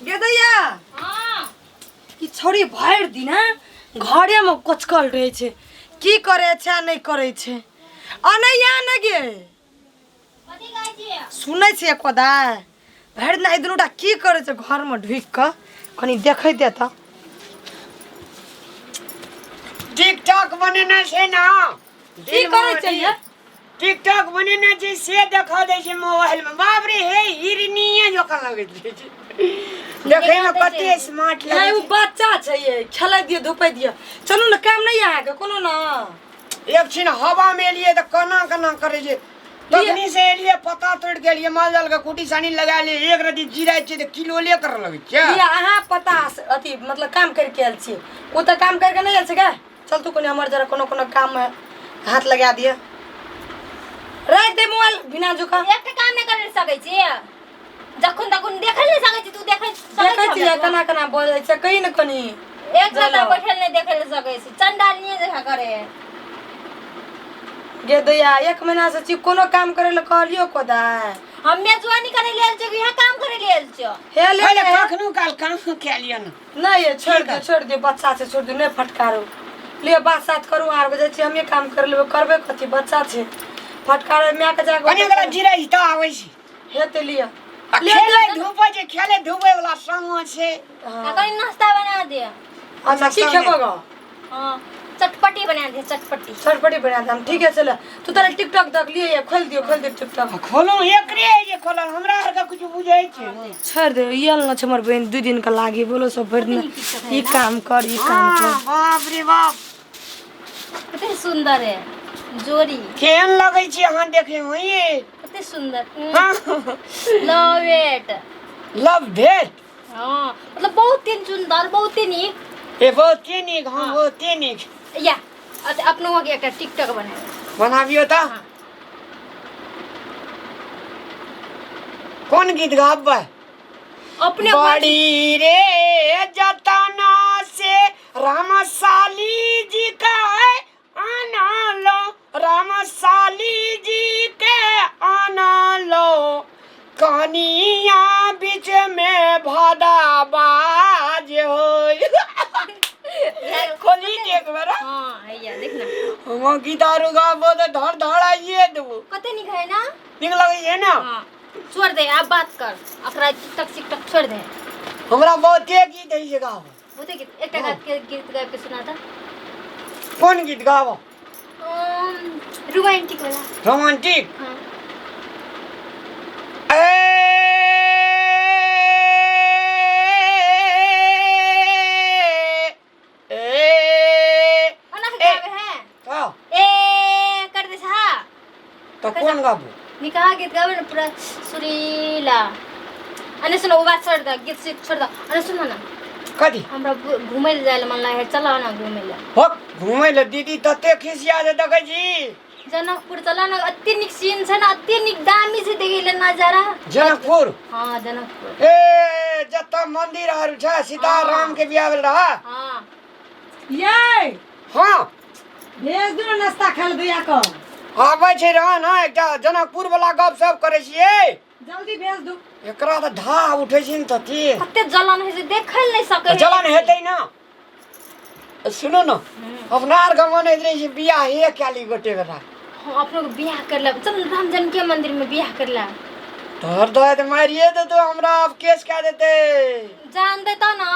गेदैया। हाँ। ई छौड़ी भरि दिन घरेमे कोचकल रहै छै, की करै छै आ नहि करै छै। अनैया ने गे। कथी कहै छियै? सुनै छियै कोदाय, भरि दिन ई दुनूटा की करै छै घरमे ढुकि कऽ, कनि देखै दे तऽ। टिकटॉक बनेने छै ने। की करै छै ये? टिकटॉक बनेने छै से देखा दै छै मोबाइल में। बाप रे, हे हिरनीये जकाँ लगैत रहै छै देखै में, कते स्मार्ट नहीं लगै ओ बच्चा छै ये, खेलै दियौ धुपै दियौ। चलू ने, काम नहि अहाँके कोनो ने। छै। एक छिन हवा में एलियै तऽ केना केना करै छै। तखनी से एलियै, पत्ता तोड़ि के एलियै, माल जाल के कुटी सानी लगा लियै। एक रति जिराइ छियै तऽ किलोले करऽ लगै छै। लिअ, अहाँ पता अथी मतलब काम करके आयल छियै, ओ तऽ काम करके नहि आयल छै। गे चल तू कनि हमर जरा कोनो कोनो काममे हाथ लगा दिअ। राखि दे मोबाइल बिना झुका। एकटा काम नहि कर सकै छी, जखन तखन देखै नहि सकै छी। तू देखै सकै देखै छी छियै हमरा? केना केना बजै छै, कही ने कनि। एक चलो। जगह बैठल नहि देखै लए सकै छी, चंडालिये जकाँ करे है। गे दैया, एक महीना से छी, कोनो काम करे लए कहलियो कोदाय? हम मेजबानी करे लेल छियो कि यहाँ काम करे लेल छियो? हे ले। पहिले ले। कखनो काल काम कए लिअ ने। नहीं ये छोड़ दियो, छोड़ दियो, बच्चा छै, छोड़ दियो, नहीं फटकारो। लियो, बात सात करू आर बजे छी, हमे काम कर लेबै। करबै कथी, बच्चा छै, फटकारो माय के जाके। कनि ओकरा जिराइ तऽ आबै छै। हेतै, लियो। आ खेलै धूपै छै, खेलै धूपै वाला संग छै। आ कनि नाश्ता बना दे। अच्छा, की खेबो गो? हाँ, चटपटी बना दे, चटपटी। चटपटी बना दे, ठीक है। चल तू तारा टिकटॉक देख लियो, ये खोल दियो, खोल दियो टिकटॉक। आ खोलू, एकरे है जे खोलल, हमरा आरके कुछ बुझै छै। छोड़ दे, ये न छै हमर बहिन, 2 दिन के लागी बोलो सब भरि दिन ई काम कर, ई काम कर। हाँ, बाप रे बाप। कते सुंदर है जोड़ी। केहन लगै छै अहाँ देखै मे ये? कते सुंदर। हाँ। Love it. लव भेट। हाँ, मतलब बहुत ही सुंदर, बहुत ही नीक। ए बहुते नीक, हाँ, बहुते नीक। या अपनो के एकटा टिकटॉक बनाबे। बनाबियौ तऽ। हाँ। कोन गीत गाबबै? अपने। बड़ी रे जतना से रामसाली जी का आना लो, रामसाली जी के आना लो, कनिया बीच में भदा बाज हो। खोली के एक बेर। हाँ, हैया देख ना। हम गीत आरू गाबो तऽ धड़ धड़ आइए देबो। कते नीक है ना? नीक लगै छै ने? हाँ, छोड़ दे, अब बात कर। अकरा टिकटॉक टिकटॉक छोड़ दे। हमरा बहुते गीत होइ छै गाबो। बहुते गीत। एकटा गात के गीत गाबि के सुना तऽ। कोन गीत गाबो? रोमांटिक वाला। रोमांटिक? हाँ। ए ए। ओना के गाबे है। का? ए कर दे छा। तऽ कोन गाबो? निकाह गीत गाबे ने पूरा सुरीला। अने सुनो, वो बात छोड़ दे, गीत सीत छोड़ दे। अने सुनो ना। कथी? हमरा घूमै लए जाइ लए मन लागै है, चलो ना घूमै लए। हक, घूमै लए दीदी तते खिसिया जे देखै छी। जनकपुर चलो ना, अति नीक सीन छै ना, अति नीक दामी छै देखै लए नजारा। जनकपुर? हाँ, जनकपुर। ए जतऽ मंदिर आर छै, सीता राम के बियाह भेल रहा। हाँ। ये। हाँ। भेज दियो नाश्ता खाय लए दैया के। आबै छै रह ने, एकटा जनकपुर वाला गप सप करै छियै। जल्दी भेज दू। एकरा तऽ धा उठै छै ने तते। कते जलन होइ छै, देखै लए नहि सकै है। जलन हेतै ना। सुनू ने, अपना आर के मन होइत रहै छै बियाह हे कए ली गोटे बेटा। हाँ, अपनो के बियाह कर लेब। चल राम जानकी मंदिर में बियाह कर लेब। तोहर दऽ तऽ मारिए देतौ हमरा, आब केस कए देतै। जान देता ना,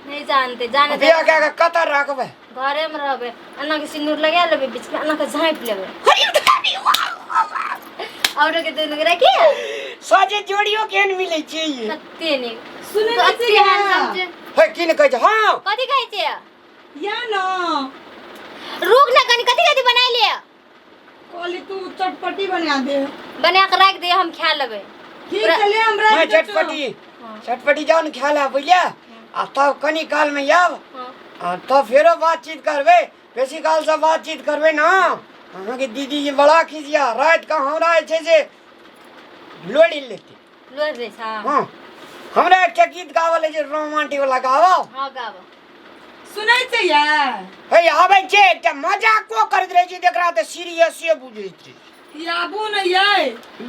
नहीं जानते, जाने दे। बियाह कए के कतऽ राखबै? घरे में रहबै, अन्ना के सिंदूर लगा लेबै बीच में, अन्ना के झाँपि लेबै और के दुनू के रखिए। सजे जोड़ियो केहन मिलै छै ये? कते नीक। सुनै तो नहि अति छियै? हैंडसम छै। हे की ने कहै छै? हँ। कथी कहै छै? या न। रुक ना कनी, कथी कथी बना लिया? कहली तू चटपटी बना दे। बना के राख दे, हम खा लेबै। ठीक छै, ले हम राखि नहि दै छियौ। चटपटी, चटपटी जाउ ने खाय लए, बुझलियै? आ तब कनी कालमे आयब। हाँ। आ तब फेरो बातचीत करबै। बेसी कालसँ बातचीत करबै ने, अहाँके दीदी जी बड़ा खिसिया, रातिके हमरा जे छै से लोड़ि लेतै। लोड़ि दै छै। हँ, हमरा एकटा गीत गाबल छै, रोमांटिक वाला गाबो? हाँ, गाबो। सुनै छियै? हे आबै छै, एकटा मजाको करैत रहै छै, देखरा तऽ सीरियसे बुझैत रहै छै। आबू ने यै।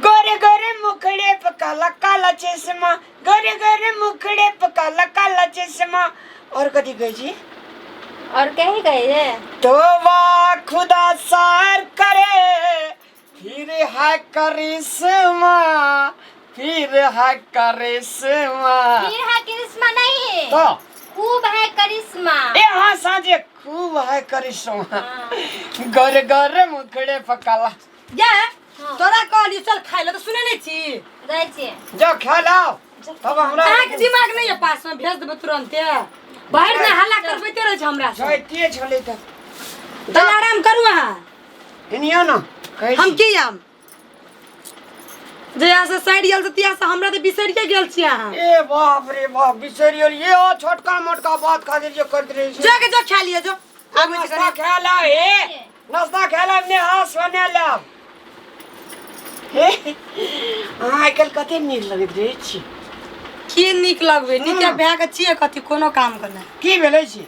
गोरे गोरे मुखड़े पे काला काला चश्मा, गोरे गोरे मुखड़े और कथी कहै छी? और कही कहे जे तोबा खुदा सार करे, फिर है करिश्मा, फिर है करिश्मा। फिर है करिश्मा नहीं, तो खूब है करिश्मा। ए हाँ, साँझे खूब है करिश्मा। हाँ। गर गर मुखड़े पकाला। ये हाँ। तोरा कहलियो चल खाइ ले तऽ सुनै नहि छी। जाइ छियै। जा खा लाओ तब हमरा। अहाँके दिमाग नहि यऽ पास में, भेज देबै तुरन्ते। बाहर ने हल्ला करबैते रहै छै हमरा से। जाइते छलै तऽ। तनी आराम करू अहाँ। एनियो न कहै हम छी। की आम जहिया से साइड गेल तिया से हमरा तऽ बिसरिए गेल छी अहाँ। ए बाप रे बाप, बिसरि गेल ये। ओ छोटका मोटका बात खातिर जे करैत रहै छै। जो के जो खा लिअ जो। आबै छी नाश्ता कनी। खा ला, ए नाश्ता खा ला, नेहा सोने ला। हे, अहाँ आइ काल्हि कते नीक लगैत रहै छी। की नीक लगबै? नीके भए कऽ छियै कथी कोनो काम के नहि। की भेलै छी?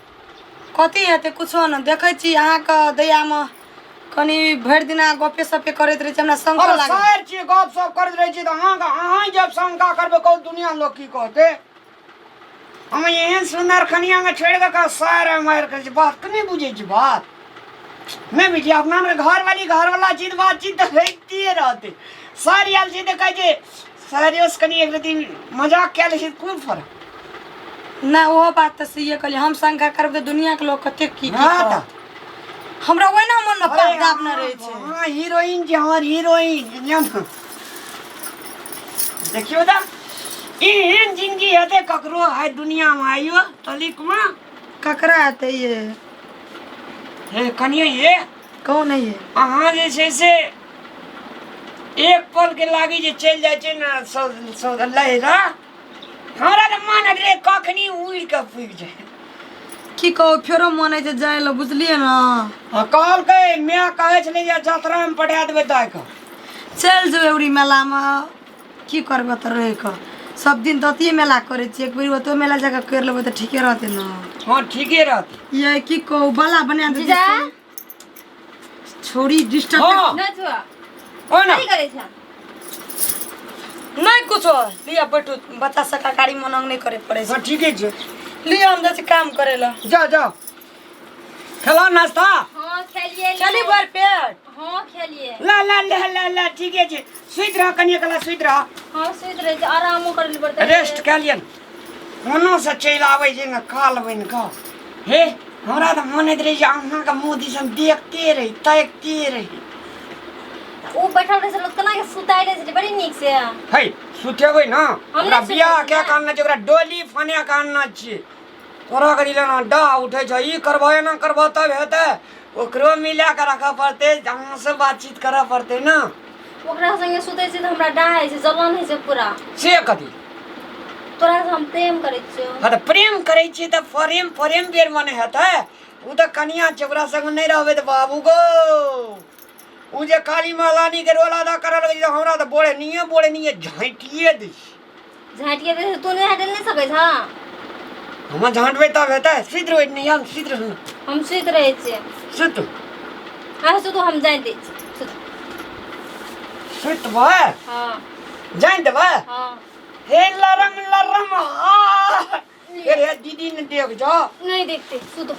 कथी हेतै, कुछो नहि। देखै छी अहाँके दयामे कनी भरि दिना गपे सपे करैत रहै छी, हमरा शंका अरे लागल। सार छियै, गप सप करैत रहै छी तऽ अहाँके अहाँ जब शंका करबै कहू दुनिया लोक की कहतै? हम एहन सुन्दर कनियाके छोड़ि कऽ कऽ सार मारि करै छी। बात के नहि बुझै छी, बात नहि बुझी। अपना आरके घरवाली घरवाला चीज बातचीत तऽ होइते रहतै। सर आयल छै तऽ कहै छै सरियोसँ कनि एक दिन मजाक कए लै छै, कोन फरक? नहि, ओहो बात तऽ सहिए कहलियै। हम शंका करबै तऽ दुनियाके लोक कतेक की की हँ तऽ कहत। हमरा ओहिना मनमे पाप दाबने रहै छै। हँ, हीरोइन छै हमर, हीरोइन। बुझलियौ ने? देखियौ तऽ एहन जिंदगी हेतै ककरो आइ दुनियामे आइयो तलिकमे? ककरा हेतै ये? हे कनियो, ये कहू नहि ये। अहाँ जे छै से एक पल के लागी जे चलि जाइ छै ने लहरा, हमरा तऽ मन होइत रहै कखनी उड़ि कऽ पुगि जाय। की कहू, फेरो मन होइ छै जाय लए, बुझलियै ने? आ कहलकै माय कहै छलै जे जतरामे पठा देबै दाइके। चलि जेबै उड़ी मेलामे, की करबै तऽ रहि कऽ? सब दिन तऽ अथिये मेला करै छियै, एक बेर ओतौ मेला जाकऽ करि लेबै तऽ ठीके रहतै ने? हँ, ठीके रहतै। ये की कहू, बाला बना दे। जीजा। छोड़ी डिस्टर्ब। हँ। नहि छुआ। हो ने। की करै छ? नहि कुछो, लिअ बैठू। बच्चा सबके गाड़ी मनंग नहि करे पड़ै हँ छै। ठीके छै। लिअ, हम जाइ छी काम करे लए। जाओ जाओ, खेलौ नाश्ता? हाँ, खेलिए। चली भर पेट? हाँ, खेलिए। ला ला ला ला ला, ठीके छै, सुति रह कनिए कला, सुति रह। हाँ, सुति रहै छै, आरामो करै लए पड़तै। रेस्ट कए लिअ ने। कोनो से चलि आबै छै ने काल बनि कऽ। हे, हमरा तऽ मन होइत रहै छै अहाँके मुँह दिसन देखते रही, ताकिते रही। ओ बैठल रहै छलै, केना के सुताइ रहै छलै बड़ी नीक से। है, सुतेबै ने ओकरा। नहि बियाह सुतेबै कए ने। कऽ आनने छै ओकरा, डोली फने कऽ आनने छियै। तोरा करी लेना डाह उठै छै, ई करबह एना करबह तब हेतै। ओकरो मिला कऽ राखऽ पड़तै, अहाँसँ बातचीत करऽ पड़तै ने। ओकरा संगे सुतै छै तऽ हमरा डाह होइ छै, जलन होइ छै पूरा। से कथी? तोरा से हम प्रेम करै छियौ। हँ तऽ प्रेम करै छियै तऽ प्रेम प्रेम बेर मने हेतै। ओ तऽ कनिया छै, ओकरा संग नहि रहबै तऽ बाबू गो, ओ जे काली महलानी के रोल अदा करऽ लगै छै तऽ हमरा तऽ बोरे निये बोरे निये झाँटिए दै छै। झाँटिए दै छै, तू नहि झाँटि नहि सकै छह। हम झाँटबै तब हेतै? सुति रहै नहि, हम सुति रहू। हम सुति रहै छियै। सुतू। अहाँ सुतू, हम जानि दै छी, सुतू। सुतबै? हँ। जानि देबै? हँ। हे लरम लरम, हा हे दीदी ने देख जाओ। नहीं देखते, सुतो।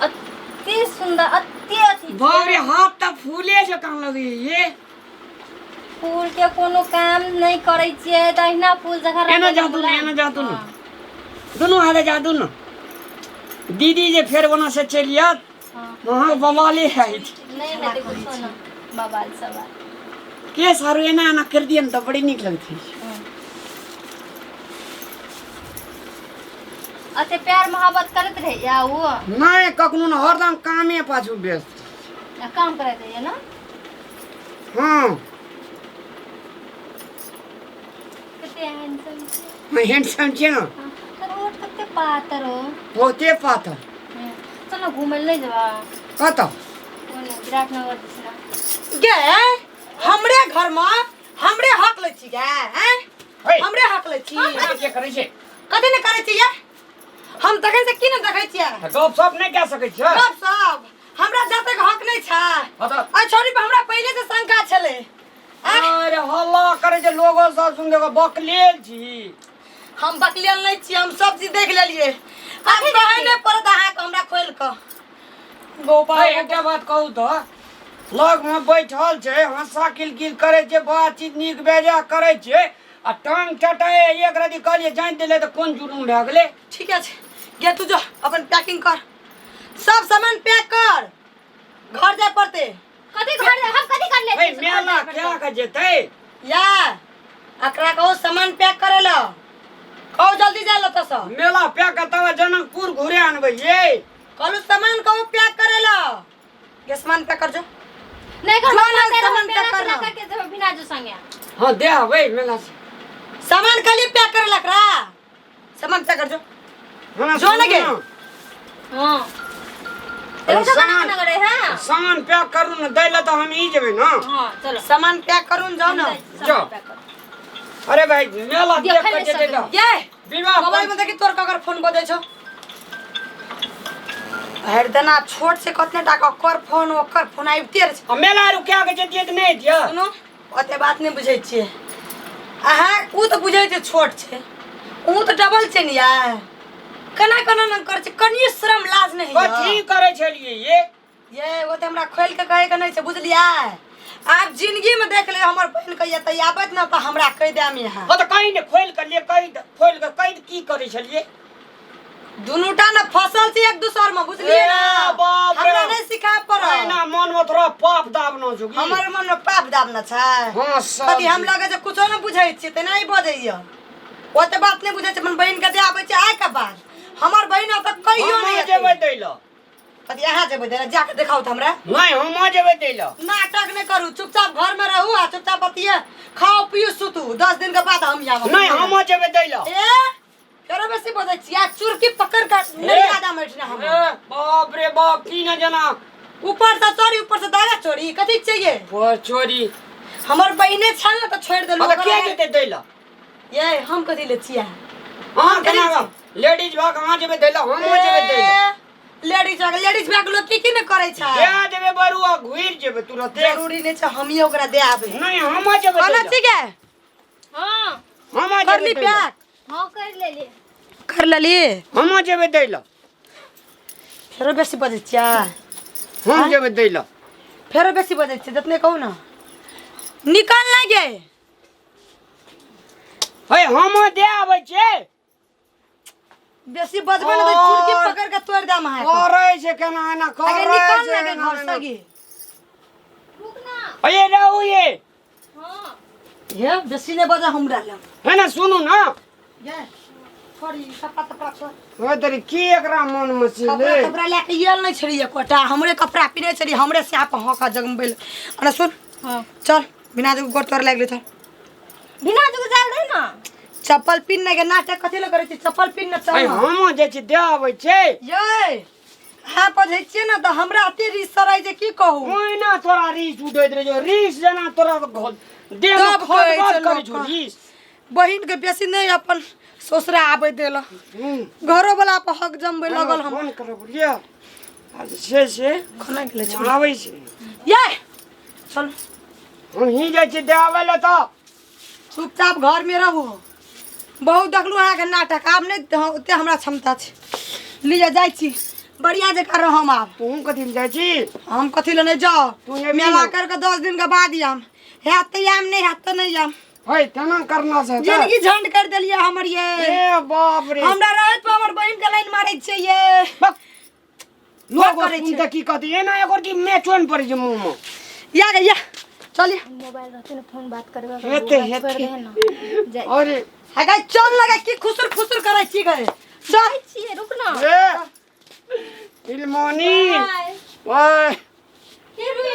अति सुंदर, अति अथी। बाप रे, हाथ तऽ फूले जकाँ लगैए ये। फूल के कोनो काम नहीं करै छियै तऽ अहिना फूल जकाँ एना जादू ने, एना जादू ने, दुनू हाथे जादू ने। दीदी जे फेर ओना से चलि आयत, वहाँ बवाले है। नहीं हेतै कुछो न बवाल सवाल। केस आरो एना एना कर दिए ने तऽ बड़ी नीक लगतै। अते प्यार मोहब्बत करैत रहैया ओ? नहि, कखनो ने, हरदम कामे पाछू व्यस्त। आ काम करैत रहैया ने? हँ। कते हैंडसम छै। हैंडसम छै ने। हाँ, तर ओठ कते पातर हो। बहुते पातर। चल न घूमै लए नहि जेबा? कतऽ? ओने विराटनगर दिस ना। गे, हमरे घर में हमरे हक लै छी गे, हैं? हे। हमरे हक लै छी? एना के करै छै? कथी ने करै छी ये? हम तखन से की ने देखै छियै? गप सप नहि कए सकै छियै? गप सब हमरा जातक हक नहि छै। हँ तऽ एहि छौड़ी पर हमरा पहिले से शंका छलै। अरे हल्ला करे छै लोगो सब सुन के बकलेल छी। हम बकलेल नहि छी, हम सब चीज देख लेलियै। आब कहै नहि पड़त अहाँके हमरा खोलि कऽ। गोपाल, एकटा बात कहू तऽ, लग में बैठल छै, हंसा किलकिल करे छै, बातचीत नीक बेजा करे छै, आ टांग चटाए एक रति कहलियै जानि देले तऽ कोन जुलुम भए गेलै? ठीके छै गे, तू जो अपन पैकिंग कर, सब सामान पैक कर, घर जाय पड़ते। कथी घर हम कथी कर ले? ए, मेला क्या के जेतै? या एकरा कहू सामान पैक करे ल, कहू जल्दी जाय ल तस। मेला पैक के तब जनकपुर घुरे आनबै ये। कहलू सामान कहू पैक करे ल गे, सामान पैक कर जो। नहीं कर जो ना तेरा सामान मेला पैक कर चला ना। करके जब बिना जो संगे। हाँ दे आबै मेला से। सामान खाली पैक करे लकरा, सामान पैक कर जो। हाँ, जो ना गे। हां एगो तो सामान- खाना करे। हां सामान पैक करू ने, दै लए तऽ हम ई जेबै ना। हां चलो। सामान पैक करून जाओ ना। जाओ। अरे भाई मेला देख देखै के नहि जेतै तऽ ये विवाह मोबाइल में देखी तोर ककर फोन बजै छौ हरदना, छोट से कतने टाका ओकर फोन, ओकर फोन आबिते रहै छै। आ मेला आर क्या के जेतियै तऽ नहि दिअ। सुनू, ओते बात नहि बुझै छियै अहाँ। ओ तऽ बुझै छै छोट छै, ओ तऽ डबल छै ने यार। केना केना ने करै छै, कनियो शरम लाज नहि होइए। कथी करै छलियै ये? ये ओते हमरा खोलि कऽ कहैके नहि छै, बुझलियै? आब जिंदगीमे देख ले, हमर बहिन कहिया तऽ आबैत ने तऽ हमरा कहि देम यहाँ। हँ तऽ कहीं ने खोलि कऽ ले, कहि दे, खोलि कऽ कहि दे, की करै छलियै? दुनूटा ने फसल छै एक दूसर में, बुझलियै ने? ए बाप रे। हमरा नहि सिखाय पड़त। एना मन में तोरा पाप दाबना छौ की? हमर मन में पाप दाबना छै? हाँ सब। कथी हम लगे छै कुछो नहि बुझै छियै तेना ही बजैया? ओते बात नहि बुझै छै। अपन बहिन के दे आबै छै, आइ के बाद हमर बहिन ओतऽ कहियो हम नहि जेबै एतै। दै लए। कथी अहाँ जेबै दै लए? जाके देखाउ तऽ हमरा। नहि, हम जेबै दै लए। नाटक नहि करू, चुपचाप घर में रहू आ चुपचाप अथिये खाउ पियू सुतू। 10 दिन के बाद हम आब। नहि, हम जेबै दै लए। ए फेरो बेसी बजै छी आ चुरकी पकड़ के नहि आदा बैठना हम। ए, बाप रे बाप, की न जना। ऊपर से चोरी, ऊपर से दागा चोरी, कथी चाहिए? पर चोरी। हमर बहिने छल ने तऽ छोड़ि देलहुँ। हँ तऽ के जेतै दै लए? ये हम कथी ले छियै? अहाँ केना लेडीज भऽ कऽ अहाँ जेबै दै लए? हम जेबै दै लए। लेडीज लेडीज बैग लोग की की ने करै छै। दे देबै बरू आ घुरि जेबै तुरते। जरूरी नहि छै हमी ओकरा दे आबै। नहि, हम जेबै दै कोना लए। ठीक है। हां हम कर ली जेबै दै लए। पैक। हां कर लेली। कर लेली। हम जेबै दै लए। फेरो बेसी बजै छियै। हम जेबै दै लए। फेरो बेसी बजै छियै, जतने कहू ने निकल नहि गे। हे, हम दे आबै छियै। बेसी बजबै ने तऽ चुरकी पकड़ के तोड़ि देम अहाँके। करै छै केना एना अगे करै निकल छै ने गे एना घर से एना। गे। रुक ना। अये रहू ये। हां हे बेसी नहि बजै हमरा लग। है ने, सुनू ना। गे छोड़ी कपड़ा तपड़ा छोड़। ओए तेरी की एकरा मन में छै कपड़ा ले? तपड़ा लए के आयल नहि छलियै एकोटा, हमरे कपड़ा पिन्है छलियै, हमरे स्याप हँका जगमबै लए। अरे सुन। हां। चल बिना जग गोड़ तोड़ लागि गेलै, चल। बिना जुग जाल दे ना। चप्पल पिन्ह के नाटक कथी लए करै छी? चप्पल पिन्ह चल अरे ना। हम जे छी दे आबै छै। ये अहाँ पढ़ै छियै ने तऽ हमरा एते रीस सरै जे की कहू। ओहिना तोरा रीस उठैत रहै छौ, रीस जेना तोरा देह में तब कहै खदबद छै करै छौ लोक। रीस। बहिन के बेसी नहि अपन ससुरा आबै देलक, घरो वाला पर हक जमबै लगल हम। फोन करब बुझलियै आ जे छै से खाना गेलै छोड़। आबै छै। ये चल। हम ही जाइ छी दे आबै लए तऽ। चुपचाप घर में रहू। बहुत देखलू अहाँके नाटक, आब नहि ओते हमरा क्षमता छै। लिअ जाइ छी, बढ़िया जकाँ रहम आब। तू कथी लए जाइ छी? हम कथी लए नहि जाउ? तू एबही मेला ने? कर के 10 दिन के बाद आम, हैत तऽ आम, नहि हैत तऽ नहि आम। है तेना करना छै तऽ? जिंदगी झंड कर देलियै हमर ये। ए बाप रे। हमरा रहैत पर हमर बहिन के लाइन मारै छियै ये। बक। लोग करै छै? सुनते की कहते? एना एगो की मैचो ने पड़ै छै मुँह में। या गे या चलिए। मोबाइल रहते ना, फोन बात करबे। हेते, छोड़ हेते। दे ना जाय। अरे हे गे चल लगे, की खुसुर फुसुर करै छी गे? चल। छियै, रुक ना। ए फिल्मोनी। बाय। ओए। के रुक?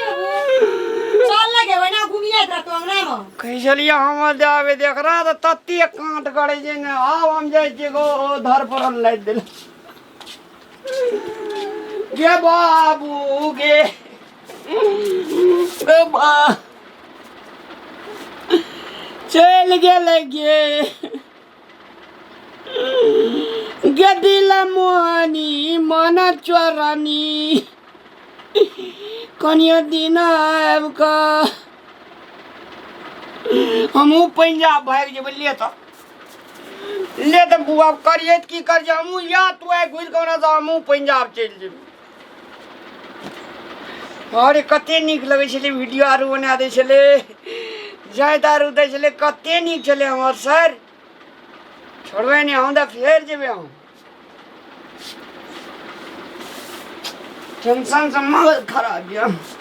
चल लगे, ओना घुमियाइत रहतो अंगना में। कहै छलियै हमर दे आबै देख रहा तऽ तते काँट करै छै ने। आब हम जाइ छियै गो धर पड़ल लागि देल गे बाबू गे, गे बा चलि गेलै गे, गे दिल मोहनी मन चोरनी कनियो दिन आबि कऽ। हमहूँ पंजाब भागि जेबै। ले तऽ, ले तऽ बुआ, करियै तऽ की करियै? हमहूँ या तू आइ घुरि कऽ ओना तऽ हमहूँ पंजाब चलि जेबै। अरे, कते नीक लगै छलै। वीडियो आरू बना दै छलै, जाइत आरू दै छलै। कते नीक छलै हमर सर। छोड़बै नहि हम तऽ, फेर जेबै हम। टेंशन से मगज खराब यऽ।